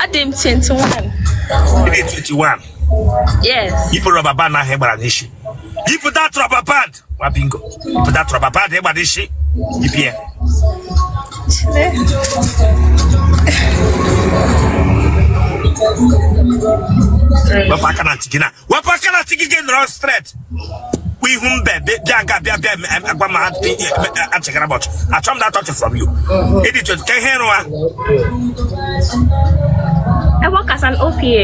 Adị m 21. Ị dị 21? Yes. Yipụ rọba band ahụ ị gbara n'isi. Yipụ that rọba band. Nwa bingo. Yipụ that rọba band ị gbara n'isi. Yipụ ya. Chile. Wepụ aka na ntị gị na. Wepụ aka na ntị gị, gị nọrọ straight. Kwa ihu mbe bịa nga bịa bịa agwa m achịgara m ọchị. Achọ m that touch from you. Ị dị 20 ka ihe ịrụwa. I work as an OPA.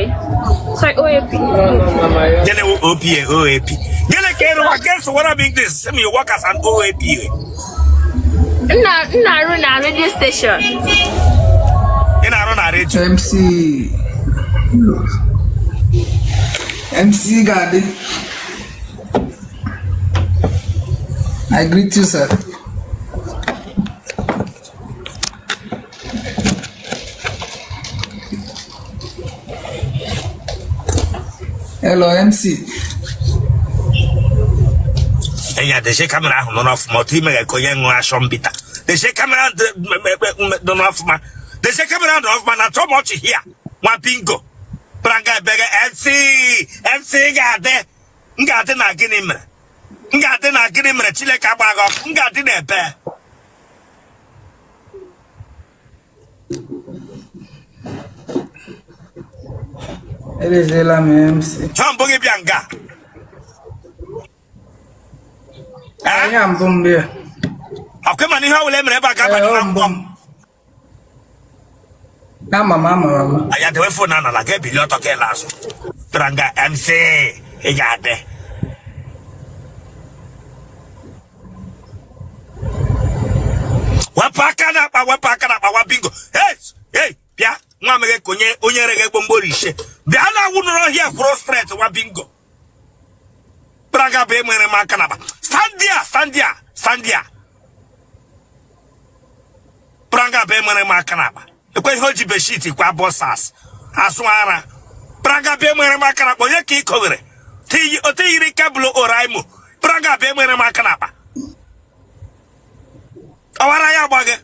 Sorry, OAP. Gịnị wụ OPA OAP? Gịnị ka ịrụwa? Gị sụwara m English, sị m you work as an OAPA. M na-arụ na radio station. Ị na-arụ na redio? MC MC Gadi. I greet you, sir. Hello, MC. Enya dezie kamera ahụ nọrọ ọfụma otu imeghe ka onye ṅụọ ashọ mbita. Dezie kamera nọrọ ọfụma. Dezie kamera nọrọ ọfụma na too much here. Nwa bingo. Pranga ebege MC MC ga-adị. M ga-adị na gịnị mere? M ga-adị na gịnị mere Chineke agba gị ọkụ? M ga-adị na ebe. Ereziela m MC. Ha mbụ gị bịa nga. Eh? Ihe mbụ m bịa. Ọkwa mana ihe ọ bụla e mere ebe a ga-abanye Ee, ọ na mbụ mkpọ. m. Ama m ama m ama. Ya dewe phone n'ala ga ebili ọtọ ka ịla azụ. Bịara nga MC ị ga-adị. Wepụ aka n'akpa, wepụ aka n'akpa, nwa bingo. Hey, hey, bịa nwa meghe ka onye onye rege gbomgboro ise. Bịa na awụ nọrọ ọhịa kwụrụ straight nwa bingo. Bịara nga bụ enwere m aka n'akpa. Stand there, stand there, stand there. Pranga bụ enwere m aka n'akpa. Ekwe ihe o ji bedsheet kwa boxers asụ ara. Pranga bụ enwere m aka n'akpa. Onye ka ị kowere? Ote yiri cable Oraimo. Pranga bụ enwere m aka n'akpa. Ọwara ya agba gị.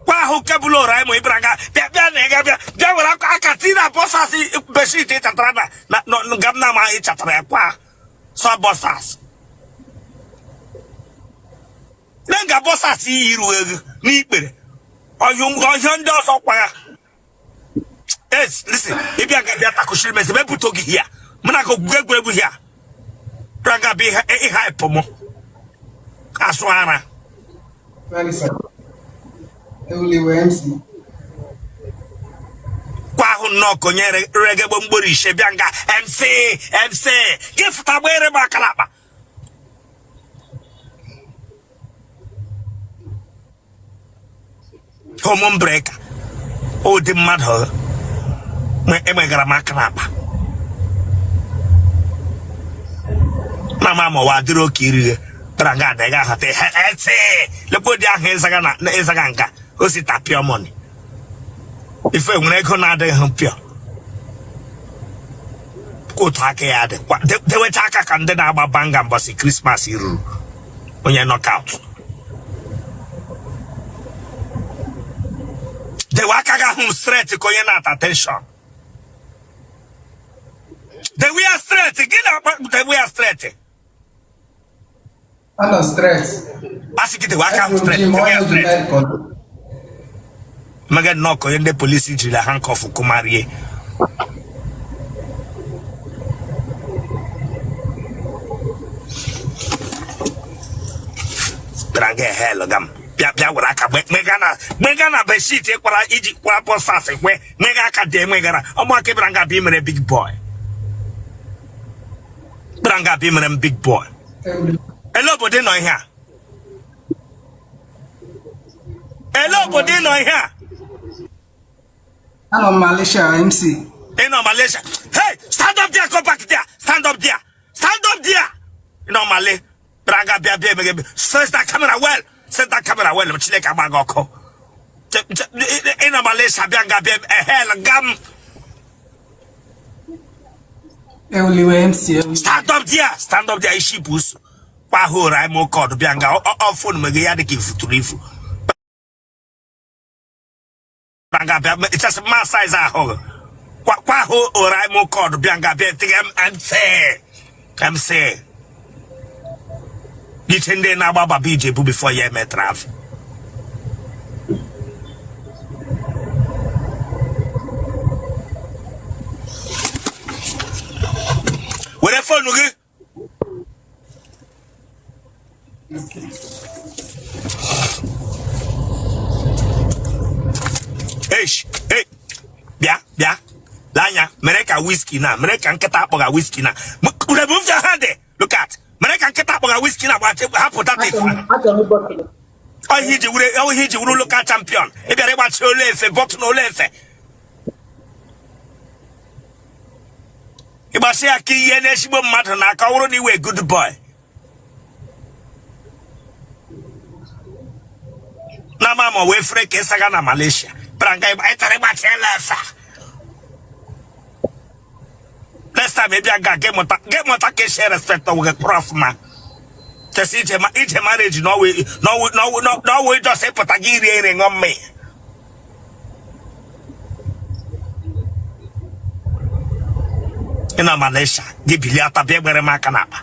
Kwa ahụ cable Oraimo ị bịara nga bịa bịa na ịga bịa bịa were aka tii na boxers bedsheet ị chatara na nga m na-amaghị ị chatara ya kwa sọ boxers. Na nga boxers iyi iru ego n'ikpere ọhịa ndị ọzọ kwagha. Yes, listen, ị bịa ga bịa takushiri mezi mepụta oge hia mụ na gị egwuregwu hia bịa ga bịa ịhaịpụ mụ asụ ara. Sorry, sir. Ewuliwe MC. Kwa ahụ nnọọ ka onye rege gbomgboro ise bịa nga MC MC gị fụta gbere m aka n'akpa. Home breaker ụdị mmadụ emegara m aka n'akpa na ma ma wa dịrị oke irighe bịara nga ada ga ahata ete lekwa ụdị ahụ ịzaga na ịzaga nga o si ta pure money ife nwere ego na-adịghị pure otu aka ya dị dewecha aka ka ndị na-agba banga mbọsị Christmas ruru onye knockout dewe aka gị ahụ straight ka onye na-ata tension dewe ya straight gị na-akpa dewe ya straight. Anọ straight. Asị gị dewe aka ahụ straight, dewe ya straight. Mega nnọọ ka onye ndị polisi jiri handcuff kụmarie. Bịara nga hel gam bịa bịa were aka gbega na bedsheet kwara iji kwara boxers kwe nwega aka dị enwegara ọmụaka bịara nga bịa mere big boy bịara nga bịa mere m big boy. Ele obodo ị nọ ihe a? Ele obodo ị nọ ihe a? Anọ m Malaysia, MC. Ị nọ Malaysia? Hey, stand up there, go back there, stand up there, stand up there. Ị nọ Malay bịara nga bịa bịa emeghe. Set that camera well, set that camera well. Chineke agba gị ọkụ. Ị nọ Malaysia bịa nga bịa ehel gam. Ewuliwe MC ewuliwe. Stand up there, stand up there. Isi bụ usu kwa ahụ ụra ime oke ọdụ bịa nga ọ phone meghe ya dị ka ifuturu ifu. Nga bịa ịchasị mma size ahụ gị. Kwa kwa ahụ oraimo kọd bịa nga bịa tinye MC MC iche ndị na-agba Baba Ijebu before ya eme travel. Were phone gị. Eish, hey, bịa bịa lee anya mere ka whisky na mere ka nkịta akpọga whisky na remove your hand there. Look at mere ka nkịta akpọga whisky na gbachi hapụ that ife ọhịa iji wuru ọhịa iji wuru local champion ị bịara ịgbachi olu efe bọtụn olu efe ịgbasi ya ka ihe n'ezigbo mmadụ n'aka ọ bụrụ na ị wụ good boy na ama ma wee fere ka ịsaga na Malaysia bịara nga ịtara ịgbachiela efe next time ị bịa nga gị mụta ka esi respect onwe gị kpụrụ ọfụma chesi ije marriage na ọwụ just ịpụta gị rie nri ṅụọ mmanya. Ị na Malaysia gị bilie ata bịa gbere m aka n'akpa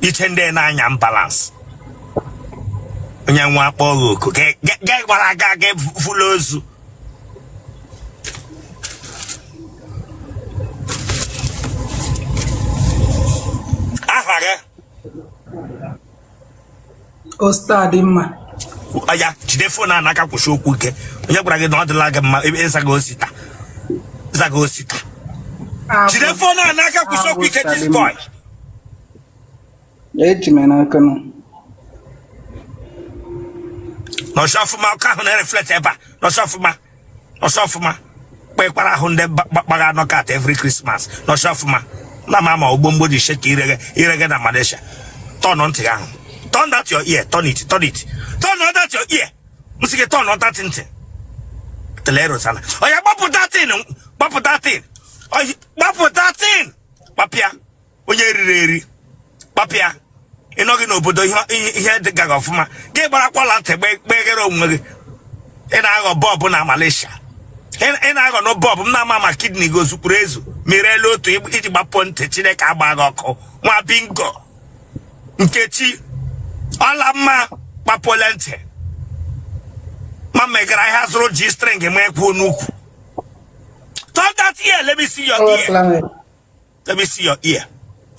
iche ndị na-anya ambulance onye nwa akpọ gị oku gị gbara aga gị fụlụ ozu. Aha gị? Osta dị mma. Ya jide phone a n'aka kwụsị okwu ike. Onye gwara gị na ọ dịla gị mma ịzaga osita ịzaga osita jide phone a n'aka kwụsị okwu ike this boy. Eji m n'aka nọ. Nọsị ọfụma ọkụ ahụ na-reflect ebe a nọsị ọfụma nọsị ọfụma kpekwara ahụ ndị gbaga knockout every Christmas nọsị ọfụma na ma ma ogbomgbo ji shake irege irege na Malaysia. Turn ntị gị ahụ turn that your ear turn it turn it turn that your ear m sị gị turn that ntị tele Rosanna oya gbapụta tin gbapụta tin gbapụta tin gbapịa onye riri eri gbapịa ị nọghị n'obodo ihe dị gaghị ọfụma gị gbarakwala ntị gbeghere onwe gị ị na-aghọ bulb na Malaysia ị na-aghọ na bulb m na-ama ma kidney gị ozukwuru ezu mere elu otu iji gbapụ ntị Chineke agba gị ọkụ nwa bingo Nkechi ọla mma gbapụla ntị ma megara ihe zụrụ ji string ma ekwu n'ukwu. Turn that ear, let me see your ear. Let me see your ear.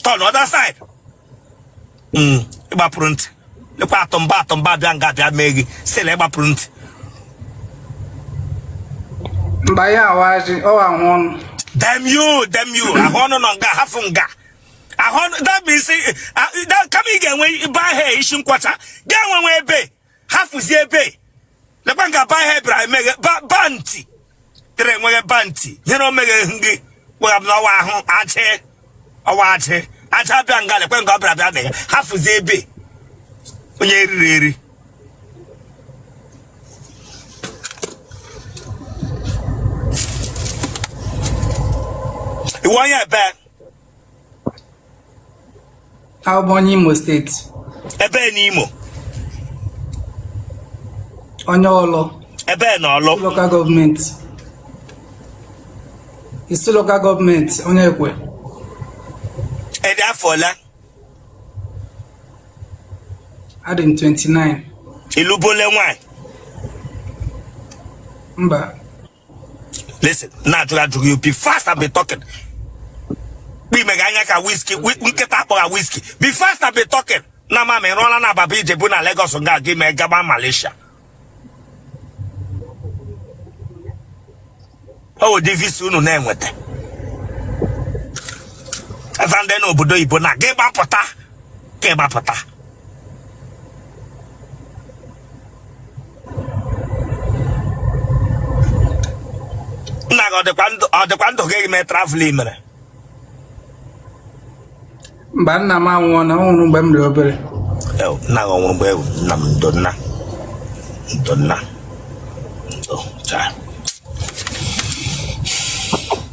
Turn other side. Ịgbapụrụ ntị lekwa atụmba atụmba bịa nga bịa mee gị sịla ịgbapụrụ ntị. Mba ya awaji ọ ahụ ọnụ. Damn you, damn you. Ahụ ọnụ nọ nga hafụ nga ahụ ọnụ that means kama ị ga-enwe ba hair isi nkwọcha ga-enwenwe ebe hafụzi ebe lekwa nga ba hair bịara emeghe ba ntị dịrị enweghị ba ntị nyere o meghe gị gwara m na ọwa ahụ achị ọwa achị acha bịa nga lekwe nga ọ bịara bịa meghe hafụzi ebe onye eriri eri. Iwe onye ebe? Abụ m onye Imo steeti. Ebe n'Imo? Onye Ọlụ. Ebe na Ọlụ? Local government. Isu local government onye ekwe. Ị dị afọ ole? Adị m 29. Ị lụbole nwaanyị? Mba. Listen, na-ajụ ajụ you be fast and be talking. Kpe gị anya ka whisky nkịta akpọga whisky. Be fast and be talking. Na mama ị rụọla na Baba Ijebu na Lagos nga gị mee gaba Malaysia. O ụdị visa unu na-enweta. Ebe ndị n'obodo oyibo na gị gbapụta ka gbapụta. Nna gị ọ dịkwa ndụ gị mee travel mere? Mba, nna m anwụọla, ọ nwụrụ mgbe m dị obere. Nna gị ọ nwụrụ mgbe nna m ndo nna ndo nna ndo chaa.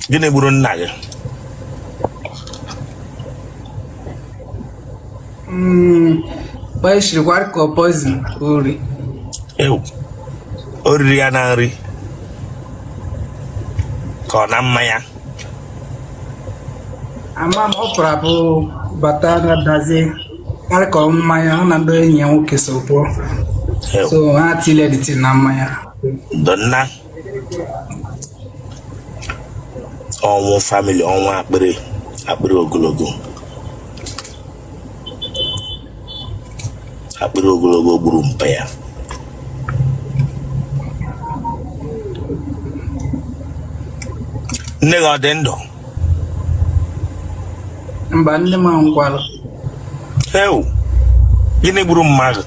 Gịnị gburu nna gị? Poison ka poison ori. Ew. O riri ya na nri. Ka ọ na mmanya? Ama m, ọ pụrụ apụ bata na dazie karị ka ọ mmanya ọ na ndị enyi ya nwoke so pụọ. So ha tile the thing na mmanya. Donna ọnwụ family, ọnwụ akpịrị, akpịrị ogologo, akpịrị ogologo gburu mpa ya. Nne gị ọ dị ndụ? Mba, nne m anwụkwala. Ewu, gịnị gburu mma gị?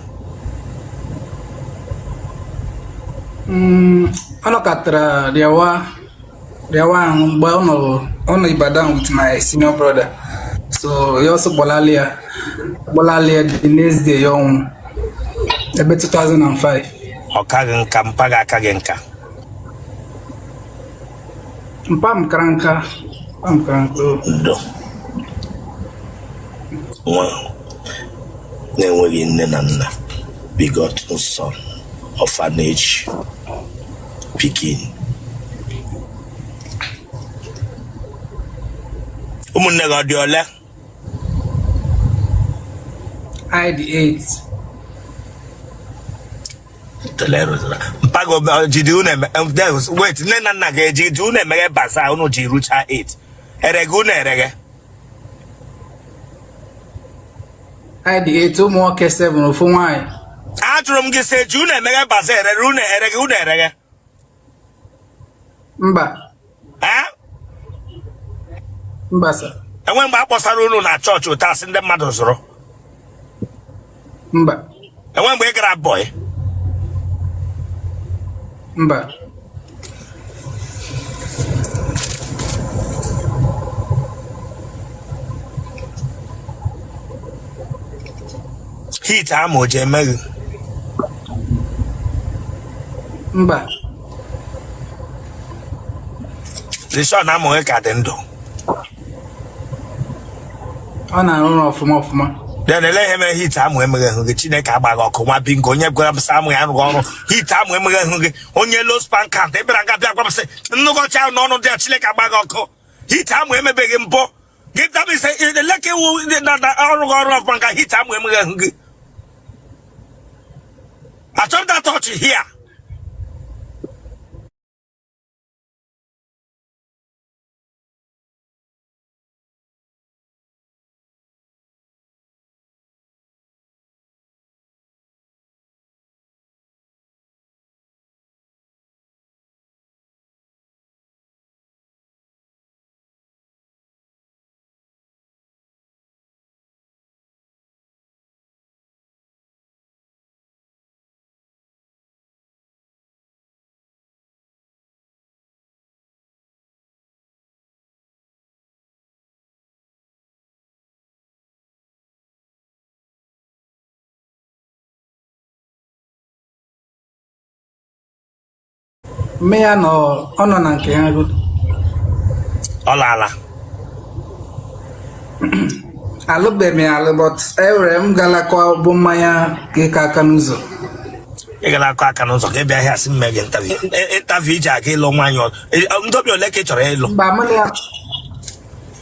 Ọ nọkatara rịawa rịawa ahụ mgbe ọ nọ Ibadan with my senior brother, so ya ọsọ gbalali ya gbalali ya. The next day ya ọnwụ, ebe 2005. Ọ kaghị nka? Mpa gị akaghị nka? Mpa m kara nka, mpa m kara nka o. Ndo nwa na-enweghị nne na nna, begotten son, orphanage pikin. Ụmụnne gị ọ dị ole? Anyị dị 8. Mpa gị jide unu eme, wait, nne na nna gị ejide unu emeghe bazaar unu ji rucha 8? Erege unu erege? Anyị dị 8, ụmụ nwoke 7, ofu nwaanyị. Ajụrụ m gị sị eji unu emeghe bazaar, erere unu erege, unu erege? Mba. Eh? Mba sir. Enwe mgbe a kpọsara unu na chọọchị ụta asị ndị mmadụ zụrụ? Mba. Enwe mgbe ị gara boy? Mba. Heat ama o ji eme gị? Mba. Rishon na amụ gị ka dị ndụ? Ọ na-arụ ọrụ ọfụma ọfụma. Then ele ihe mere heat amụ emeghe hụ gị? Chineke agbaghị ọkụ. Nwa bingo, onye gwara m sị amụ ya arụghị ọrụ, heat amụ emeghe hụ gị. Onye low sperm count, ị bịara nga bịa gwa m sị nnụgọchi ahụ n'ọnụ dị ya. Chineke agbaghị ọkụ. Heat amụ emebeghị mbụ gị dabise eleke iwu na ọrụghị ọrụ ọfụma nka heat amụ emeghe hụ gị. Achọrọ m that touch here. Mme ya nọ, ọ nọ na nke ya. Ọ laala? Alụbeghị m ya alụ, but ewere m galakọ bụ mmanya ka ịka aka n'ụzọ. Ị gara akụ aka n'ụzọ ka ị bịa ahịa sị m mee gị interview. Interview iji aga ịlụ nwaanyị, ndobi ole ka ị chọrọ ịlụ? Mba, mụ na ya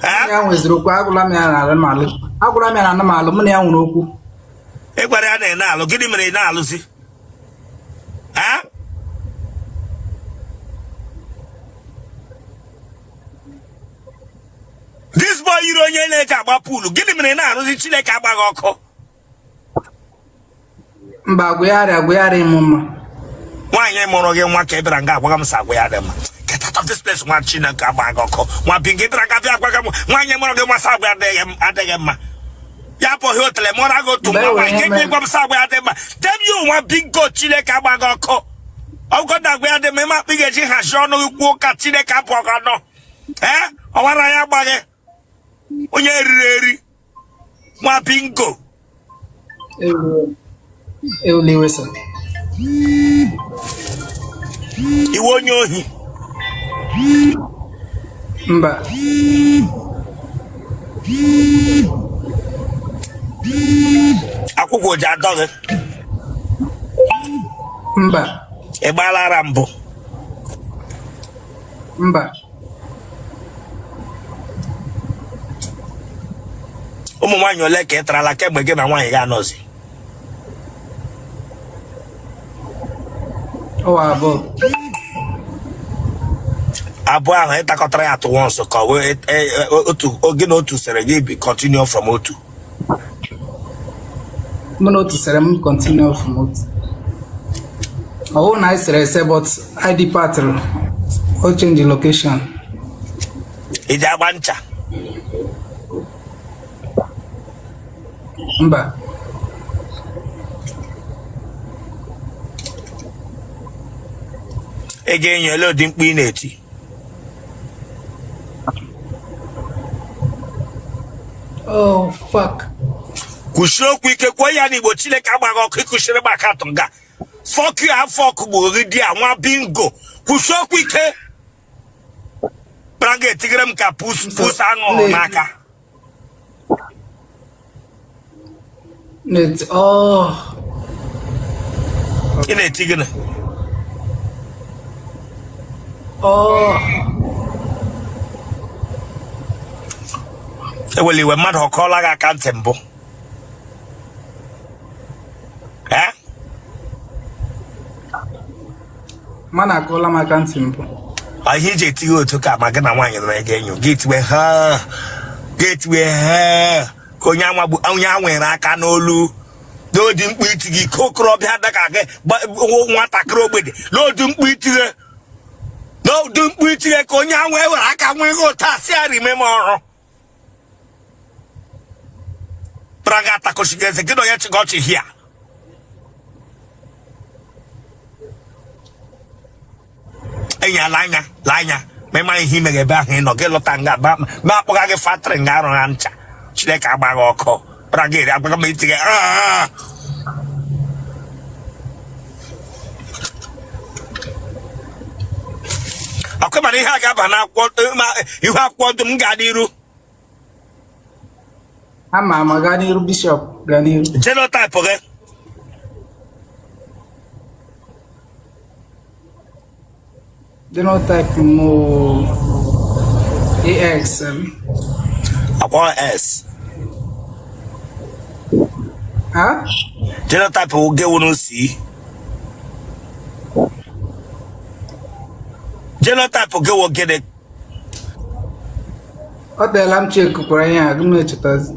Eh? ya nweziri okwu. Agwụla m ya na alụ m alụ, agwụla m ya na ana m alụ. Mụ na ya nwere okwu. Ị gwara ya na ị na-alụ, gịnị mere ị na-alụzi? Eh? This boy yiri onye na-eji agba pool. Gịnị mere ị na-arụzi? Chineke agbaghị ọkụ. Mba, agwụgharị agwụgharị m mma. Nwaanyị mụrụ gị nwa ka ị bịara nga agwaga m sị agwa ya dị mma. Get out of this place. Nwa Chineke agbaghị ọkụ. Nwa bi gị bịara nga bịa agwaga m nwaanyị mụrụ gị nwa sị agwa ya adịghị mma. Ya bụghị otele mụrụ gị otu Mgbe nwa e nwere nwaanyị ihe ka mere. gwa m sị agwa ya dị mma. Damn you, nwa bingo. Chineke agbaghị ọkụ. Ọgọ na agwa ya dị mma, ịma akpị ga-eji hazie ọnụ gị kwuo ka Chineke abụọ gị ọnụ. Ee, ọwara ya agbaghị onye eriri eri, nwa bingo. Ewula iwe sir. Iwe onye ohi? Mba. Akwụkwọ ji adọ gị? Mba. Ị gbaala ara mbụ? Mba. Ụmụ nwaanyị ole ka ị tarala kemgbe gị na nwaanyị gị anọzi? Ọ wụ abụọ. Abụọ ahụ ị takọtara ya at once ka ọ wee otu gị na otu sere gị bi continue from otu? Mụ na otu sere m continue from otu. Ọ bụrụ na anyị sere ese but I departụrụ. O change location. Ị ji agba ncha? Mba. Ị ga-enyo ele ụdị mkpu ị na-eti? Oh, fuck. Kwuchie okwu ike, kwuo ya n'Igbo. Chineke agbaghị ọkụ ịkụchiri m akatụ nga. Fuck you, afọ ọkụ gburu gị di a nwa bingo. Kwuchie okwu ike. Bịara nga etigere m ka pus pus aṅụ n'aka. Na-eti, oh. Ị na-eti gịnị? Oh. Ewela iwe, mmadụ ọ kọọla gị aka ntị mbụ? Eh? Mmadụ akọọla m aka ntị mbụ. Ihe iji etighe otu ka ma gị na nwaanyị nọrọ ga enyo gị etiwe ha, gị etiwe ha ka onye anwa bụ onye a nwere aka n'olu n'odi mkpu iti gị ka okorobịa dịka gị nwatakịrị ogbede n'odi mkpu itighe n'odi mkpu itighe ka onye anwa ewere aka nwee ihe otu a si ya rime m ọrụ bịara nga atakọchighị eze gị na onye chịga ọchị hia. Enyi ala anya la anya ma ịma ihe imeghe ebe ahụ ị nọ gị lọta nga ma akpọga gị factory nga arụ ha ncha. Chineke agbaghị ọkụ bịara gị eri agbaga ma itinye. Ọkụ mana ihe a ga-aba n'akwụkwọ ihu akwụkwọ dum m ga-adị iru. Ama ama, gaa n'iru Bishop, gaa n'iru. Genotype gị? Genotype m AX. Akwa S. Ha? Genotype gị wụrụ C. Genotype gị wụ gịnị? Ọ teela m chekukwara ihe a, m na-echetazi.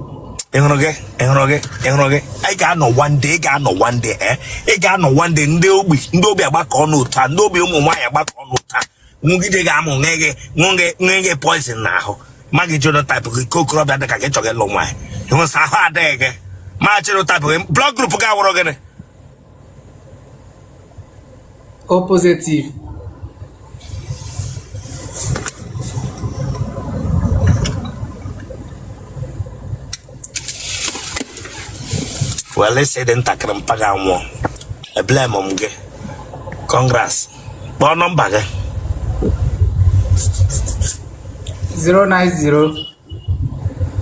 Ị hụrụ gị, ị hụrụ gị, ị hụrụ gị, ị ga-anọ one day, ị ga-anọ one day, eh ị ga-anọ one day. Ndị ogbi, ndị ogbi agbakọ n'ụta, ndị ogbi ụmụ nwaanyị agbakọ n'ụta nwugide ga-amụ nye gị nye gị poison n'ahụ ma gị genotype gị ka okorobịa dị ka gị chọrọ ịlụ nwaanyị ịhụsa ahụ adịghị gị ma genotype gị. Blood group gị awụrụ gịnị? O positive. Well, let's say dị ntakịrị mpa gị anwụọ, eblame m gị. Congrats. Kpọọ nọmba gị. 090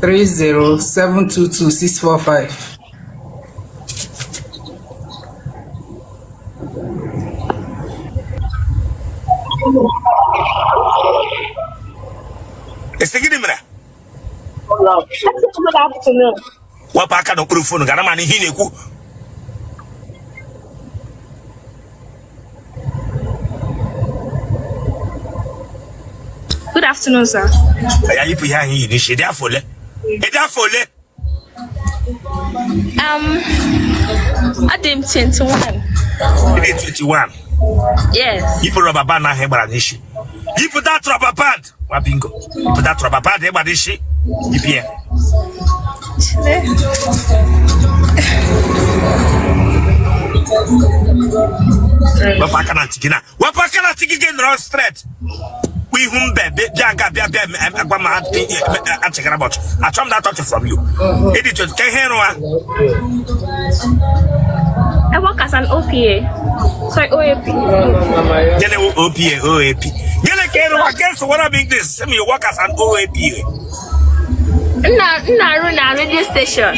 30 722 645. Ị sị gịnị mere? Good afternoon. Wepụ aka n'okpuru phone gara mana ihe ị na-ekwu. Good afternoon, sir. Ya yipụ ihe ahụ i yi n'isi. Dị afọ ole? Ị dị afọ ole? Adị m 21. Ị dị 21? Yes. Yipụ rubber band ahụ ị gbara n'isi. Yipụ that rubber band, nwa bingo. Yipụ that rubber band ị gbara n'isi. Yipụ ya. Chile. Wepụ aka na ntị gị na wepụ aka na ntị gị, gị nọrọ straight kwa ihu mbe bịa nga bịa bịa agwa m achịgara m ọchị. Achọ m that touch from you. Ịdị chọrọ ka ihe ịrụ ha. I work as an OPA. Sorry, OAP. Gịnị wụ OPA, OAP? Gịnị ka ịrụ ha? Guess what I'm English sị m you work as an OAPA. M na-arụ na radio station.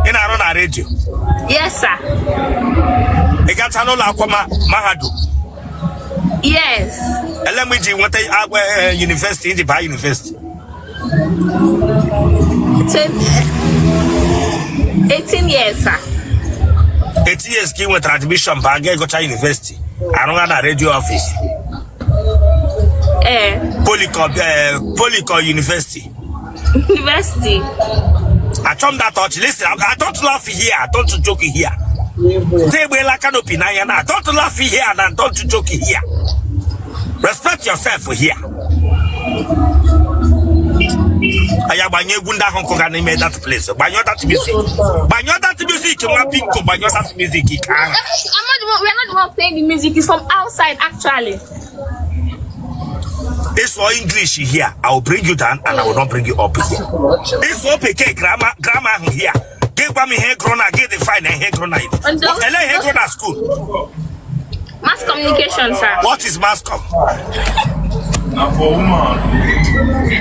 Ị na-arụ na redio? Yes, sir. Ị gacha n'ụlọ akwụkwọ mahadum? Yes. Ele mgbe iji nweta university, iji baa university? 20, 18 years, sir. 18 years ka ị nwetara admission ba ga ịgụcha university, arụgha na radio office? Eh. Polycom University? University. Achọ m that touch. Listen, I don't laugh here. I don't joke here. Tegbela canopy n'anya na I don't laugh here and I don't joke here. Respect yourself here. Aya, gbanye egwu ndị ahụ nkụga n'ime that place. Gbanyụọ that music, gbanyụọ that music. Nwa biko, gbanyụọ that music ka ahụ. I'm not the one, we're not the one playing the music. It's from outside, actually. Ịsụọ English here, I will bring you down and I will not bring you up here. Ịsụọ bekee, grammar grammar ahụ here, gị gwa m ihe gụrụ na gị define ihe gụrụ na ele ihe gụrụ na school. Mass communication, sir. What is mass com? Na for woman.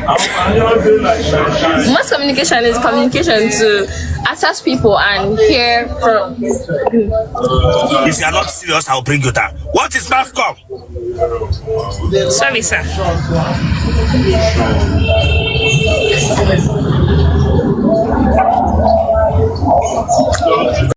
I just dey like shine shine. Mass communication is communication to access people and hear from. If you are not serious, I will bring you down. What is mass com? Sorry, sir.